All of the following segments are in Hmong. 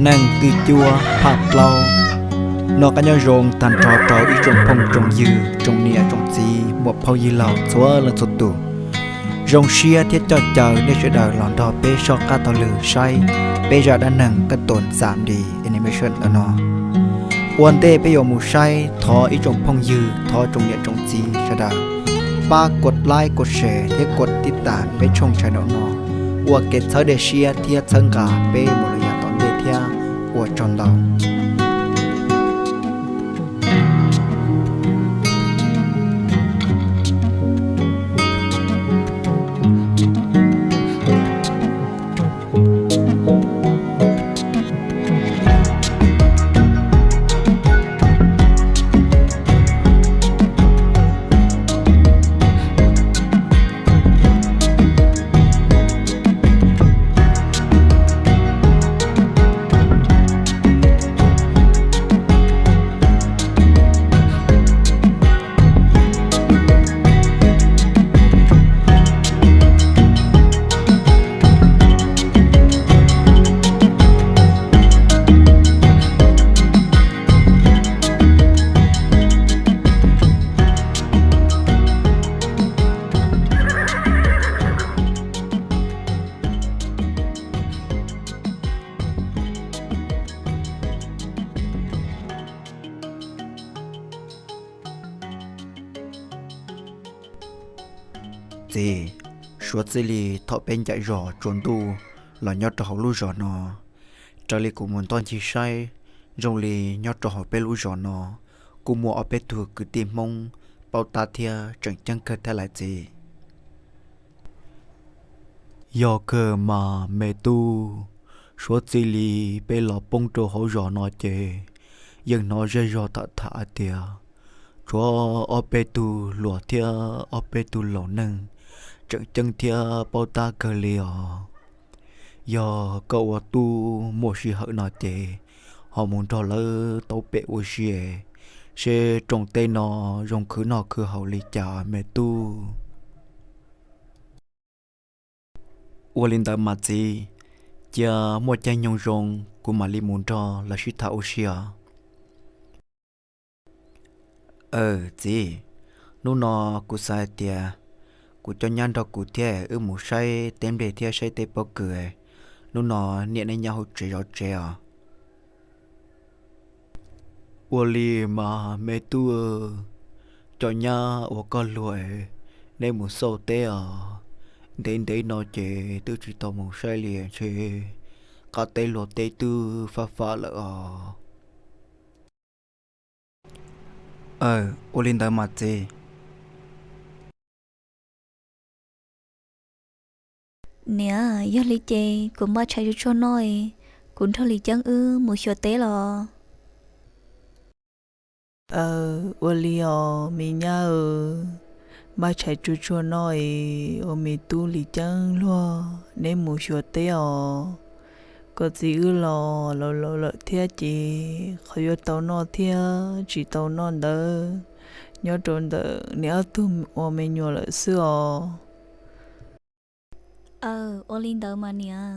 Neeg twb cuab phaj plaub. Noj qab nyob zoo tag nrho rau ib tsoom phooj tsoom ywg, tsoom niam tsoom txiv, muam phauj yawg laus txhua leej txhua tus. Zoo siab thiab coj caw nej sawv daws los nrog peb soj qab taug lw saib peb zaj dab neeg Kab Tuam Xam Dis Animation ntawm no. Ua ntej peb yuav mus saib, thov ib tsoom phooj ywg, thov tsoom niam tsoom txiv sawv daws pab kuas like, kuas share thiab kuas tib tas peb tshooj channel no, ua kev txhawb dej siab thiab txhawb nqa peb mus rau yav tom ntej thiab. Ua tsaug ntau. Txiv, suav txij li thaum peb ncaim zos tsaus ntuj los nyob rau hauv lub zos no, raws li kuv mus ntoj ncig saib, zoo li nyob rau hauv peb lub zos no kuj muaj ob peb tug kwv tij Hmoob paub tab thiab tseem ceeb kawg thiab lawm txiv. Yog kawg mas me tub, suav txij li peb los poob rau hauv zos no ces yeej hnov zej zog tham tham hais tias tshuav ob peb tug hluas thiab ob peb tug laus neeg tseem ceeb thiab paub tab kawg li os. Yog koj ua tub muaj sij hawm no ces ho mus nrog lawv tau pem ua si, seb rooj teb no zoo khwv noj khwv haus li cas me tub. Ua li ntawd mas txiv, cia muaj caij nyoog zoo kuv mam li mus nrog lawv sib tham ua si os. Aw txiv, hnub no kuv xav hais tias kuv coj nyab nrog kuv thiab wb mus saib teb nplej thiab saib teb pob kws. Hnub no niam neb nyob hauv tsev zov tsev os. Ua li mas me tub, cov nyab uas koj luag, neb mus xauj teb os. Ntev ntev no ces twb tsis tau mus saib li ntshe qab teb luag teb twb fab fab lawm os. Aw, ua li ntawd mas txiv. Niam, yog li ces kuv npaj tshais tsuag tsuag noj es kuv nrog Lis Ceeb wb mus xyuas teb los. Aw, ua li os me nyab aw, npaj tshais tsuag tsuag noj es ua me tub Lis Ceeb luag neb mus xyuas teb os. Koj txiv wb los laus laus lawm thiab ces qhov yuav tau noj thiab tsis tau noj ntawd nyob rau ntawm neb ob tug ua me nyuam lawm xwb os. Aw, ua li ntawd mas niam.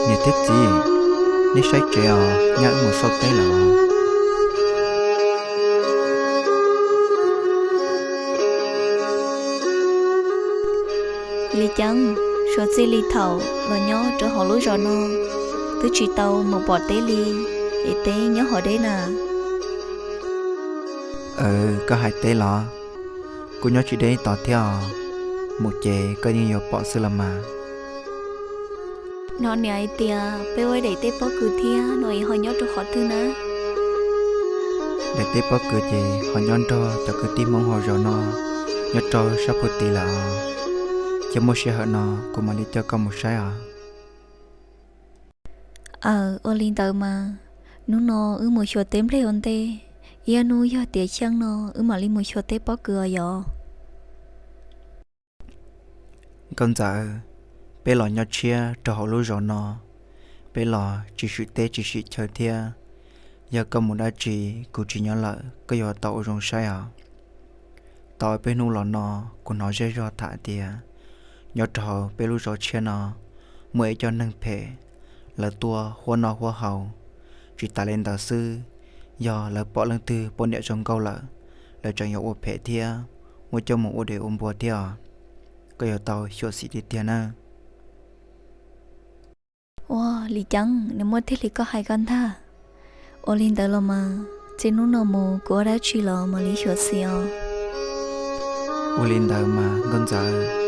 Niam thiab txiv, neb saib tsev os, nyab wb mus xauj teb lawm. Lis Ceeb, suav txij li thaum los nyob rau hauv lub zos no twb tsis tau mus pom teb li, es teb nyob hov deb na. Aw, koj hais teb los? Kuj nyob tsis deb tos thiab os, mus ces koj yeej yuav pom xwb los mas. Hnov niam hais tias peb ua daim teb pob kws thiab no es ho nyob rau qhov twg na? Daim teb pob kws ces ho nyob nrog cov kwv tij Hmoob hauv zos no nyob rau sab pem tid lawm os. Cia muaj sij hawm no kuv mam li coj koj mus saib os. Aw, ua li ntawd mas, hnub no wb mus xyuas teb nplej ua ntej, ib hnub yog tiav xyeeb no wb mam li mus xyuas teb pob kws os yom. Nkauj Ntxawm, peb los nyob tshiab rau hauv lub zos no, peb los tsis swm teb tsis swm chaw thiab. Yog koj mus dab tsi kuv tsis nyob lawm koj yuav tau ua zoo saib os. Tau peb hnub los no, kuv hnov zej zog tham tias nyob rau hauv peb lub zos tshiab no muaj ib co neeg phem, lawv tuaj huab noj huab haus. Tsis tas li ntawd xwb, yog lawv pom leej twg poj niam zoo nkauj lawm, lawv tseem yuav ua phem thiab muab coj mus ua dev ua npua thiab os. Koj yuav tau xyuam xim tiag tiag nawb. Ua li cas nws muaj tiag li koj hais ko ntag? Ua li ntawd los mas, txij hnub no mus kuv ua dab tsi los mam li xyuam xim os. Ua li ntawd mas nkauj ntxawm.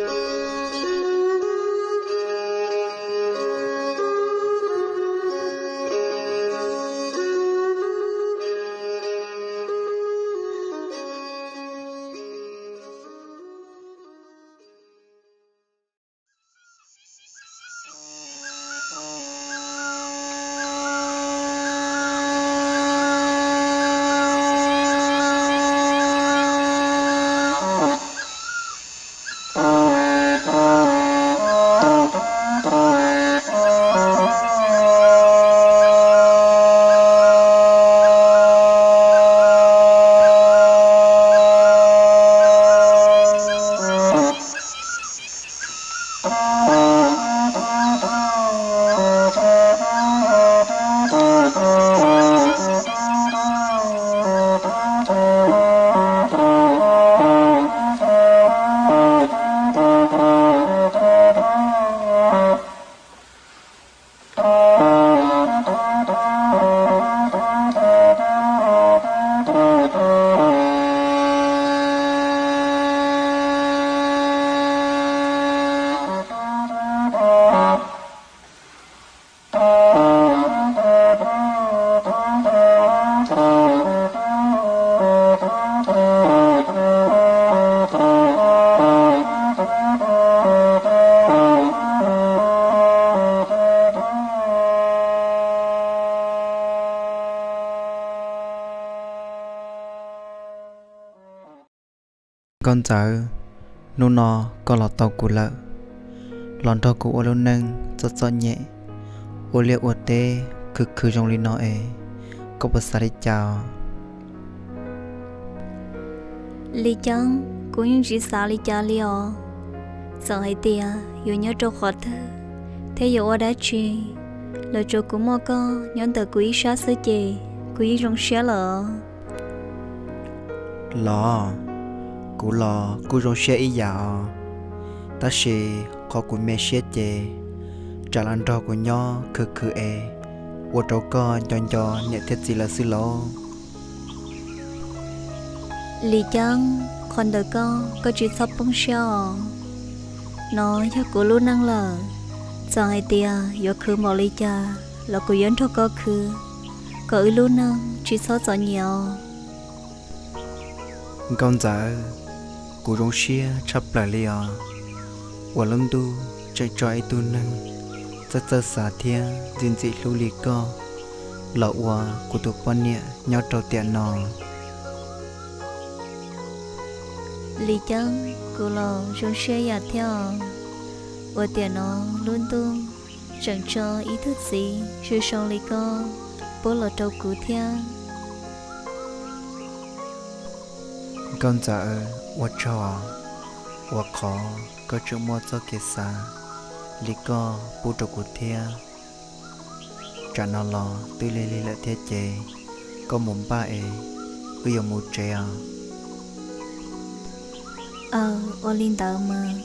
Nkauj ntxawm, hnub no koj los tau kuv lawm, los nrog kuv ua lub neej txom txom nyem, ua liaj ua teb khwv khwv zoo li no es koj puas xav li cas? Li Ceeb, kuv yeej tsis xav li cas li os. Txawm hais tias yuav nyob rau qhov twg thiab yuav ua dab tsi, los tsuav kuv muaj koj nyob ntawm kuv ib sab xwb ces kuv yeej zoo siab lawm. Los, kuv los kuj zoo siab ib yam os, tab sis qhov kuv me siab ces tsam los nrog kuv nyob khwv khwv es ua rau koj nco nco niam thiab txiv lawv xwb lauj. Li Ceeb, qhov ntawd koj, koj tsis txhob poob siab os. No yog kuv lub neej lawm, txawm hais tias yuav khwv npaum li cas los kuv yuav nrog koj khwv, kom wb lub neej tsis txhob txom nyem os. Nkauj ntxawm, kuv zoo siab tshaj plaws li os, uas lub ntuj tseem tso ib tug neeg txawj txawj xav thiab ntxim ntxim hlub li koj los ua kuv tus poj niam nyob rau tiam no. Li Ceeb, kuv los zoo siab yam thiab os, uas tiam no lub ntuj tseem tso ib tug txiv zoo zoo li koj puab los rau kuv thiab. Nkauj ntxawm, ua tsaug uas qhov koj tseem muaj txoj kev xav li koj pub rau kuv thiab. Tsam no los twb lig lig lawm thiab ces koj mus npaj es wb yuav mus tsev os. Aw, ua li ntawd mas.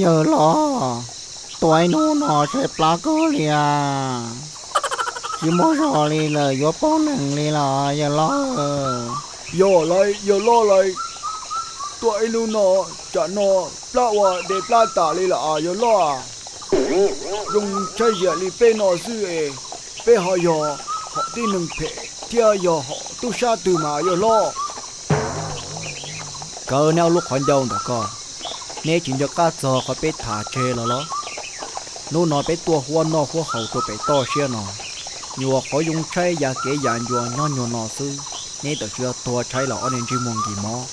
Yawg loj, tuaj ib hnub no tshaib plab kawg li as, tsis muaj zog li lawm, yuav poob nees li los yawg loj. Yog lawm yawg loj lawm, tuaj ib hnub no tsam no plab ua de plab tas li lawm yawg loj. Zoo tshaib ziam li peb no xwb es peb ho yog hom tib neeg phem thiab yog hom tub sab twg mas yawg loj? Kawg neb ob lub qhov ncauj ntawm ko, neb tsis nco qab txog qhov peb tham tseg los los? Hnub no peb tuaj huab noj huab haus rau pem toj siab no, nyuam qhuav yoo tshaib ya kev ya ncua nyob nyuag no xwb, neb tawm tsam yuav tuag tshaib los ob niag ntsej muag nkis mob.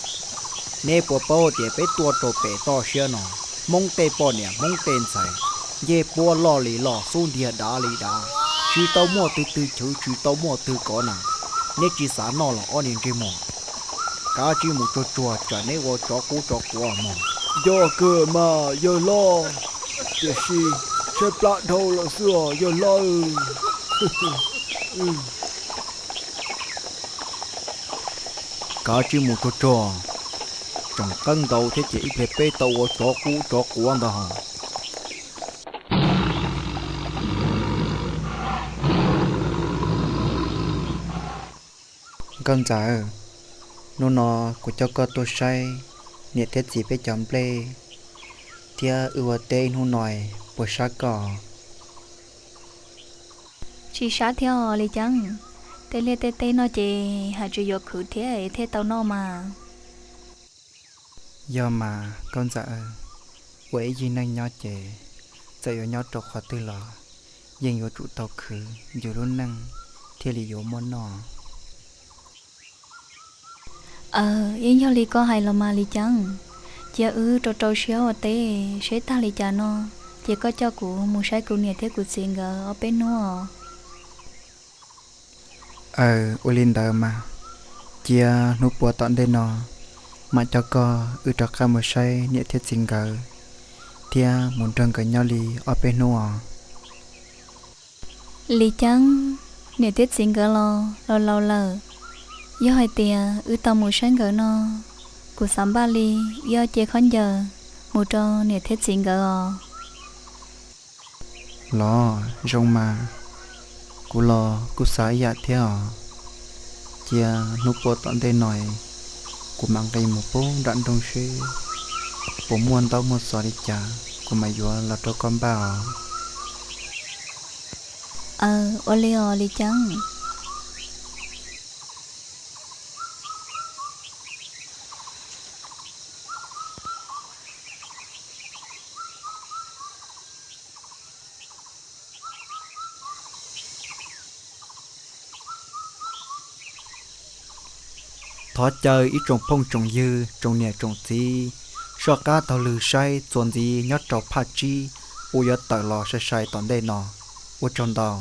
Neb puas paub tias peb tuaj rau pem toj siab no, Hmoob tej poj niam Hmoob tej ntxhais, ncej puab loj li loj xub ntiag dav li dav, tsis tau muaj twg twg chwv tsis tau muaj twg kov na. Neb tsis xav noj los ob niag ntsej muag, kav tsij mus tsuag tsuag tsam neb ua tsov qub tsov quav mog. Yog kawg mas yawg loj, tiam sis tshaib plab dhau lawm xwb os yawg loj. Kav tsij mus tsuag tsuag, tseem qeeb ntau thiab ces ib pliag peb tau ua tsov qub tsov quav ntag hos. Nkauj ntxawm, hnub no kuv coj koj tuaj saib niam thiab txiv peb cov nplej, thiab wb ua teb hnub no puas sab koj? Tsis sab thiab os Lis Ceeb, tej liaj tej teb no ces haj tseem yuav khwv thiab thiaj tau noj mas. Yog mas nkauj ntxawm, ua ib yig neej nyob ces txawm yuav nyob rau qhov twg los yeej yuav tsum tau khwv yus lub neej thiaj li yuav muaj noj. Aws, yeej yog li koj hais los mas Lis Ceeb, cia wb rau rau siab ua teb seb tag li cas no, ces koj coj kuv mus saib kuv niam thiab kuv txiv nkawd ob peb hnub os. Aws, ua li ntawd mas, cia hnub puas tom ntej no mam coj koj wb rov qab mus saib niam thiab txiv nkawd, thiab mus nrog nkawd nyob li ob peb hnub os. Lis Ceeb, niam thiab txiv nkawd los laus laus lawm, yog hais tias wb tau mus saib nkawd no, kuv xav npaj li ib ob ce khaub ncaws mus rau niam thiab txiv nkawd os. Los zoo mas, kuv los kuj xav ib yam thiab os. Cia hnub puas tom ntej no kuv mam nqis mus pub nram nroog seb puas muaj ntaub muaj xov li cas kuv mam yuav los rau koj npaj os. Aws, ua li os Lis Ceeb. Thov caw ib tsoom phooj tsoom ywg tsoom niam tsoom txiv soj qab taug lw saib txuas ntxiv nyob rau phaj tsib uas yuav tawm los sai sai tom ntej no. Ua tsaug ntau.